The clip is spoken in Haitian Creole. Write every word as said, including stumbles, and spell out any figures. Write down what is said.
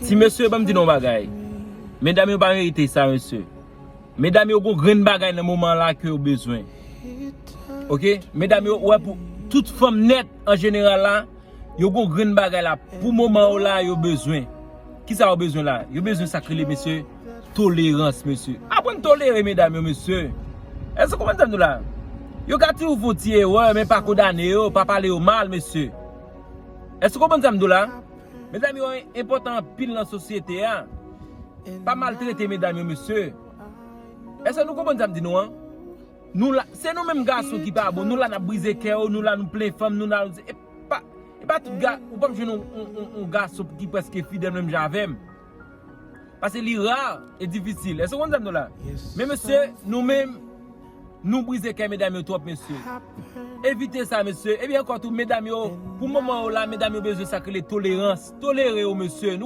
Ti mesye, ban m di nou yon bagay. Medam yo pa merite sa, mesye. Medam yo gon grenn bagay nan moman la ke yo bezwen. Oke? Medam yo, wè, pou tout fanm nèt an jeneral la, yo gon grenn bagay la. Pou moman yo la, yo bezwen. Kisa yo bezwen la? Yo bezwen sa k rele, mesye, tolerans, mesye. Aprann tolere medam yo, mesye. Èske w konprann sa m di w la? Yo ka toujou fè yon ti erè, men pa kondane yo, pa pale yo mal, mesye. Èske w konprann sa m di w la? Medam yo enpòtan anpil nan sosyete a. Pa maltrete medam yo, mesye. Èske nou konprann sa m di nou an? Nou la, se nou menm gason ki pa bon. Nou la n ap brize kè yo, nou la nou plen fanm, nou la nou, e pa, e pa tout ga, ou p ap jwenn yon, yon, yon, yon gason ki prèske fidèl menm jan avè m. Paske li ra e difisil. Èske w konn sa m di w la? Men mesye, nou menm, nou brize kè medam yo twòp, mesye. Evite sa, mesye. Epi ankò tou, medam yo, pou moman yo la, medam yo bezwen sa k rele tolerans. Tolere yo, mesye.